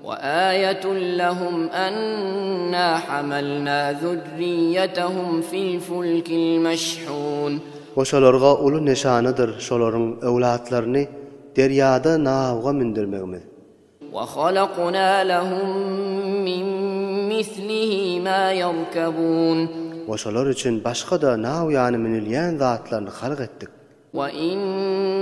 وآية لهم أنا حملنا ذريتهم في الفلك المشحون. We şolarga uly nyşanydyr şolaryň öwlatlaryny derýada nawga mündürmegimiz. وخلقنا لهم من مثله ما يركبون. We şolar üçin başga-da naw ýany münülýän zatlaryny halk etdik. وإن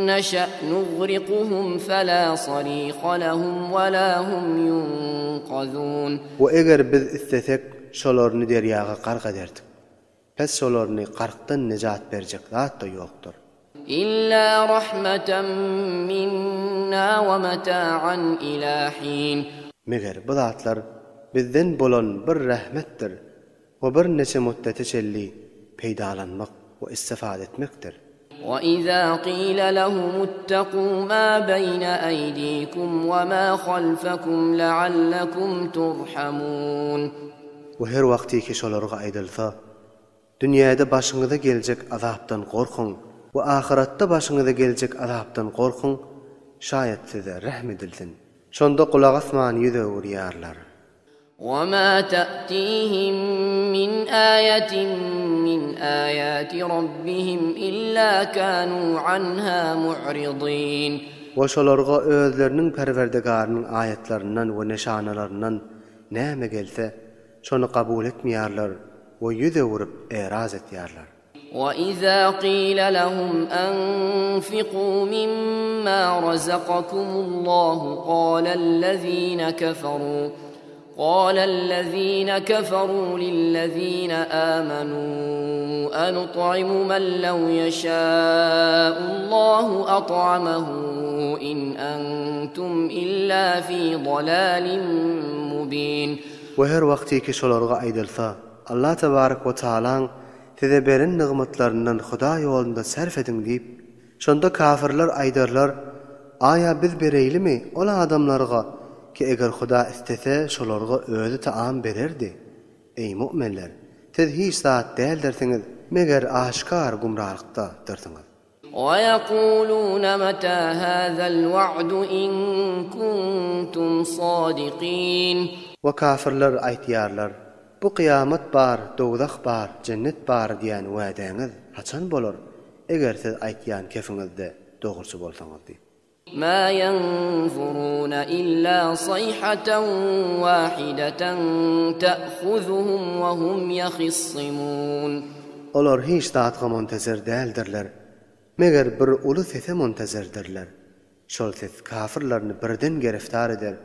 نشأ نغرقهم فلا صريخ لهم ولا هم ينقذون. We eger biz islesek, şolaryny derýaga gark ederdik. Pes şolaryny garkdan nejat berjek zat-da ýokdur. إلا رحمة منا ومتاعا إلى حين. Meger bu zatlar bizden bolan bir rehmetdir we birnäçe müddete çenli peýdalanmak we istifade etmekdir. وإذا قيل لهم اتقوا ما بين أيديكم وما خلفكم لعلكم ترحمون. We her wagtyky şolarga aýdylsa, Dünýäde başyňyza geljek azapdan gorkuň we ahyratda başyňyza geljek azapdan gorkuň, şaýat size rehm edilsin. Şonda gulak asman ýüz öwürýärler. وما تأتيهم من آية من آيات ربهم إلا كانوا عنها معرضين. We şolarga özleriniň Perwerdigarynyň aýatlaryndan we nyşanalaryndan näme gelse, şony kabul etmeýärler we ýüz öwürip eraz etýärler. وإذا قيل لهم أنفقوا مما رزقكم الله قال الذين كفروا قال الذين كفروا للذين آمنوا أنطعم من لو يشاء الله أطعمه إن أنتم إلا في ضلال مبين. We her wagtyky şolarga aýdylsa, Allah tebarek we taalaň size beren nygmatlaryndan Hudaý ýolunda sarf ediň diýip, şonda kafirler aýdarlar, Aýa biz bereýlimi ol adamlarga ki eger Huda islese şolarga özi taam bererdi. Eý mu'minler, siz hiç zat däldirsiňiz, meger aşkar gumralykdadyrsyňyz. ويقولون متى هذا الوعد إن كنتم صادقين. We kafirler aýtýarlar, Bu kyýamat bar, dowzah bar, jennet bar diýen wädäňiz haçan bolar, eger siz aýtýan kefiňizde dogruçy bolsaňyz diýip. ما ينظرون إلا صيحة واحدة تأخذهم وهم يخصمون. Olar hiç zatga muntezer däldirler, meger bir uly sese muntezerdirler. Şol ses kafirlerini birden geriftar eder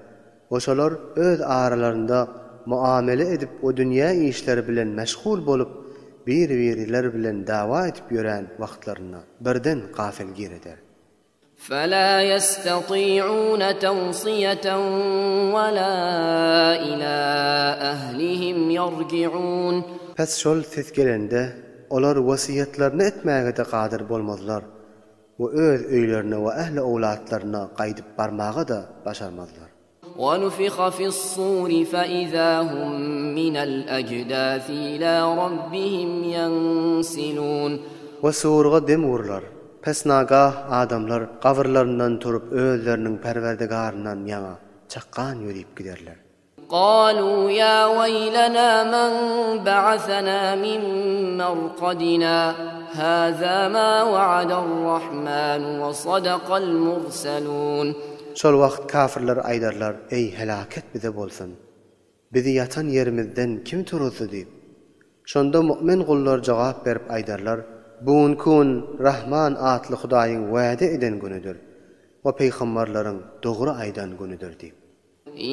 we şolar öz aralarynda muamele edip we dünýä işleri bilen meşgul bolup bir-birileri bilen dawa edip ýörän wagtlarynda birden gafilgir eder. فلا يستطيعون توصية ولا إلى أهلهم يرجعون. Pes şol ses gelende, olar wesýetlerini etmäge-de kadyr bolmazlar we öz öýlerine we ähli owlatlaryna gaýdyp barmaga-da başarmazlar. ونفخ في الصور فإذا هم من الأجداث إلى ربهم ينسلون. We surga dem urlar. Pes nagah adamlar gabyrlaryndan turup özleriniň Perwerdigaryndan ýaňa çakgan ýörip giderler. قالوا يا ويلنا من بعثنا من مرقدنا هذا ما وعد الرحمن وصدق المرسلون. Şol wagt kafirler aýdarlar, Eý, helaket bize bolsun! Bizi ýatan ýerimizden kim turuzdy diýip. Şonda mu'min gullar jogap berip aýdarlar, Bu günki gün Rahman atly Hudaýyň wäde eden günüdir we pygambarlaryň dogry aýdan günüdir diýip.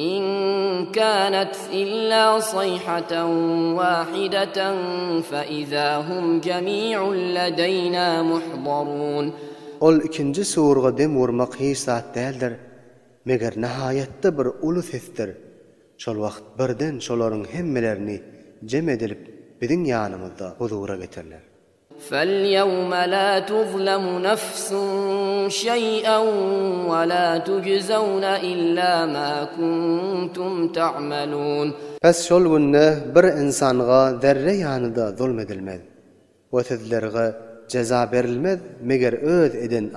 إن كانت إلا صيحة واحدة فإذا هم جميع لدينا محضرون. Ol ikinji surga dem urmak hiç zat däldir, meger nihaýatda bir uly sesdir. Şol wagt birden şolaryň hemmelerini jem edilip biziň ýanymyzda huzura getiriler. فاليوم لا تظلم نفس شيئا ولا تجزون إلا ما كنتم تعملون. Pes şol günde bir ynsanga zerre ýany-da zulm edilmez we sizlerge jeza berilmez, meger öz eden.